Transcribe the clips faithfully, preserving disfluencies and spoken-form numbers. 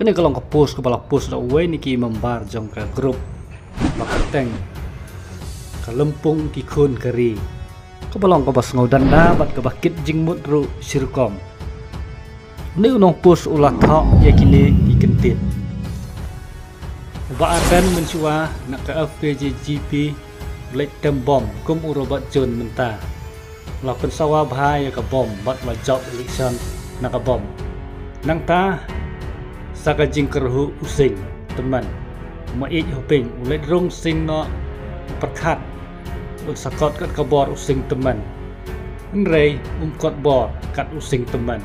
Kane ka long ka post kaba la post da uwei na ki member jong ka group ba kyrteng ka Lympung ki Khun ka Ri, kaba long kaba sngewdanda bad kaba kit jingmut ruh shirukom. Une u nongpost u la thoh ïa kine ki kyntien. U Bah Ardent mynshuwa na ka F K J G P u leit tem bom kum u Robert John mynta. U la pynsawa bha ïa ka bom bad u la jop election na ka bom. Nangta sa ka jingkyrhuh u Sing tymmen. U Maieit Hoping u leit rung sing noh u pyrkhat, u sa kot kat ka bor u Sing tymmen. Hynrei um kot bor kat u Sing tymmen.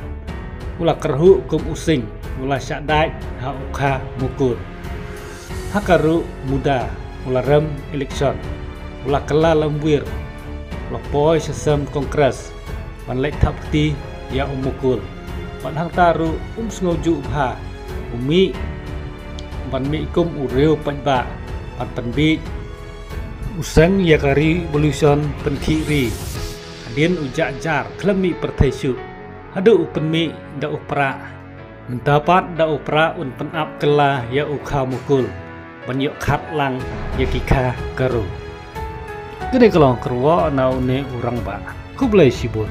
U la kyrhuh kum u Sing, u la shah dait ha u Kha Mukul. Ha ka ruh Muda u la rem election, u la kylla lamwir, u la poi sha sem Congress ban leit thap kti ïa u Mukul. Bad hangta ruh um sngewjuh bha, u mih ban mih kum u riew paidbah ban pynbiej u Seng ïa ka revolution pynkhih ri. Hadien u jah jar khlem mih pyrthei shuh, haduh u pynmih da u Prah. Mynta pat da u Prah un pynap kylla ïa u Kha Mukul ban ïoh khat lang ïa ki Kha Garo. Kane ka long kyrwoh na une u rangbah. Khublei shibun.